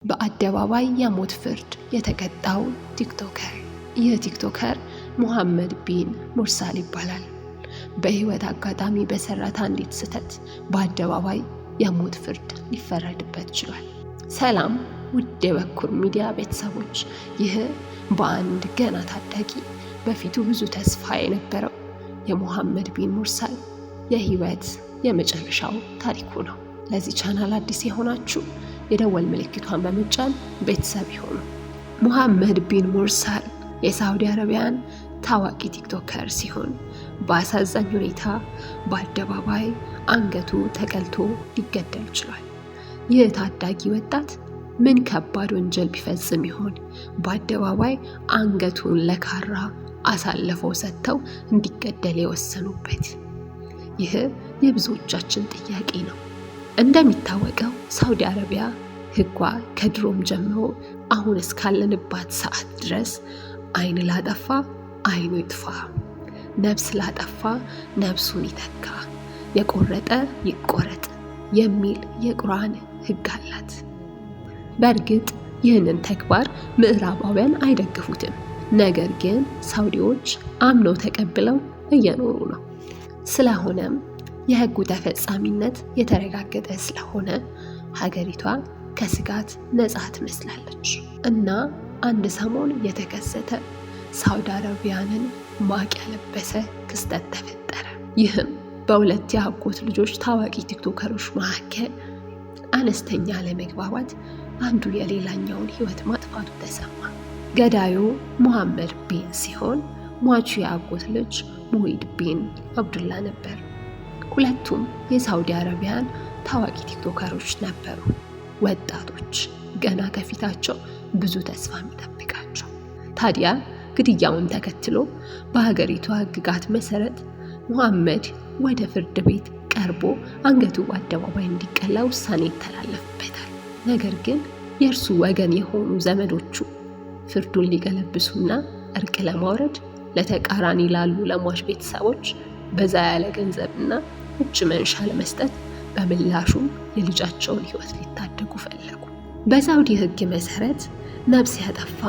በአደባባይ የሞት ፍርድ የተቀጣው TikToker። ይህ TikToker ሙሐመድ ቢን ሙርሳል ይባላል። በህይወት አጋጣሚ በሰራት አንዲት ስህተት በአደባባይ የሞት ፍርድ ሊፈረድበት ችሏል። ሰላም ውድ የበኩር ሚዲያ ቤተሰቦች፣ ይህ በአንድ ገና ታዳጊ በፊቱ ብዙ ተስፋ የነበረው የሙሐመድ ቢን ሙርሳል የህይወት የመጨረሻው ታሪኩ ነው። ለዚህ ቻናል አዲስ የሆናችሁ የደወል ምልክቷን በመጫን ቤተሰብ ይሁኑ። ሙሐመድ ቢን ሙርሳል የሳውዲ አረቢያን ታዋቂ TikToker ሲሆን በአሳዛኝ ሁኔታ በአደባባይ አንገቱ ተቀልቶ ሊገደል ችሏል። ይህ ታዳጊ ወጣት ምን ከባድ ወንጀል ቢፈጽም ይሆን በአደባባይ አንገቱን ለካራ አሳልፈው ሰጥተው እንዲገደል የወሰኑበት? ይህ የብዙዎቻችን ጥያቄ ነው። እንደሚታወቀው ሳውዲ አረቢያ ሕጓ ከድሮም ጀምሮ አሁን እስካለንባት ሰዓት ድረስ አይን ላጠፋ አይኑ ይጥፋ፣ ነፍስ ላጠፋ ነፍሱን ይተካ፣ የቆረጠ ይቆረጥ የሚል የቁርአን ሕግ አላት። በእርግጥ ይህንን ተግባር ምዕራባውያን አይደግፉትም። ነገር ግን ሳውዲዎች አምነው ተቀብለው እየኖሩ ነው። ስለሆነም የህጉ ተፈጻሚነት የተረጋገጠ ስለሆነ ሀገሪቷ ከስጋት ነፃ ትመስላለች። እና አንድ ሰሞን የተከሰተ ሳውዲ አረቢያንን ማቅ ያለበሰ ክስተት ተፈጠረ። ይህም በሁለት የአጎት ልጆች ታዋቂ ቲክቶከሮች መካከል አነስተኛ አለመግባባት አንዱ የሌላኛውን ህይወት ማጥፋቱ ተሰማ። ገዳዩ ሙሐመድ ቢን ሲሆን ሟቹ የአጎት ልጅ ሙሂድ ቢን አብዱላ ነበር። ሁለቱም የሳውዲ አረቢያን ታዋቂ ቲክቶከሮች ነበሩ። ወጣቶች ገና ከፊታቸው ብዙ ተስፋ የሚጠብቃቸው። ታዲያ ግድያውን ተከትሎ በሀገሪቱ ሕግጋት መሰረት ሙሐመድ ወደ ፍርድ ቤት ቀርቦ አንገቱ በአደባባይ እንዲቀላ ውሳኔ ይተላለፍበታል። ነገር ግን የእርሱ ወገን የሆኑ ዘመዶቹ ፍርዱን ሊገለብሱና እርቅ ለማውረድ ለተቃራኒ ላሉ ለሟች ቤተሰቦች በዛ ያለ ገንዘብና እጅ መንሻ ለመስጠት በምላሹም የልጃቸውን ሕይወት ሊታደጉ ፈለጉ። በሳውዲ ሕግ መሰረት ነፍስ ያጠፋ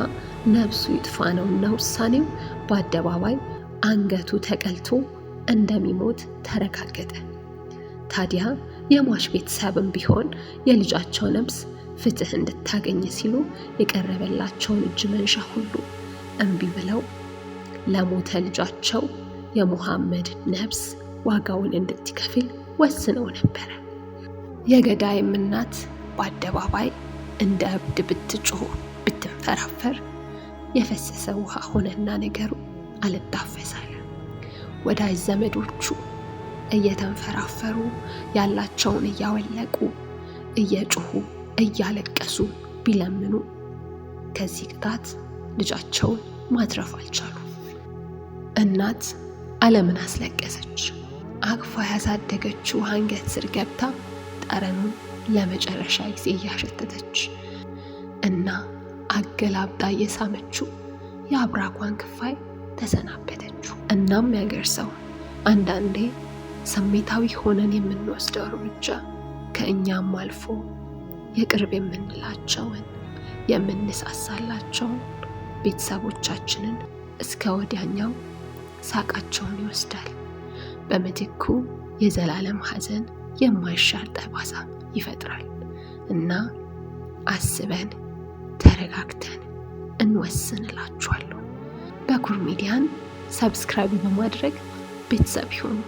ነፍሱ ይጥፋ ነውና ውሳኔው በአደባባይ አንገቱ ተቀልቶ እንደሚሞት ተረጋገጠ። ታዲያ የሟች ቤተሰብም ቢሆን የልጃቸው ነፍስ ፍትህ እንድታገኝ ሲሉ የቀረበላቸውን እጅ መንሻ ሁሉ እምቢ ብለው ለሞተ ልጃቸው የሙሐመድ ነፍስ ዋጋውን እንድትከፍል ወስነው ነበረ። የገዳይም እናት በአደባባይ እንደ እብድ ብትጮህ ብትንፈራፈር የፈሰሰ ውሃ ሆነና ነገሩ አልታፈሳለ። ወዳጅ ዘመዶቹ እየተንፈራፈሩ ያላቸውን እያወለቁ እየጮሁ እያለቀሱ ቢለምኑ ከዚህ ቅጣት ልጃቸውን ማትረፍ አልቻሉ። እናት ዓለምን አስለቀሰች። አቅፋ ያሳደገችው አንገት ስር ገብታ ጠረኑን ለመጨረሻ ጊዜ እያሸተተች እና አገላብጣ እየሳመችው የአብራኳን ክፋይ ተሰናበተችው። እናም ያገር ሰው አንዳንዴ ስሜታዊ ሆነን የምንወስደው እርምጃ ከእኛም አልፎ የቅርብ የምንላቸውን የምንሳሳላቸውን ቤተሰቦቻችንን እስከ ወዲያኛው ሳቃቸውን ይወስዳል። በምትኩ የዘላለም ሐዘን፣ የማይሻር ጠባሳ ይፈጥራል። እና አስበን ተረጋግተን እንወስን እላችኋለሁ። በኩር ሚዲያን subscribe በማድረግ ቤተሰብ ይሁኑ።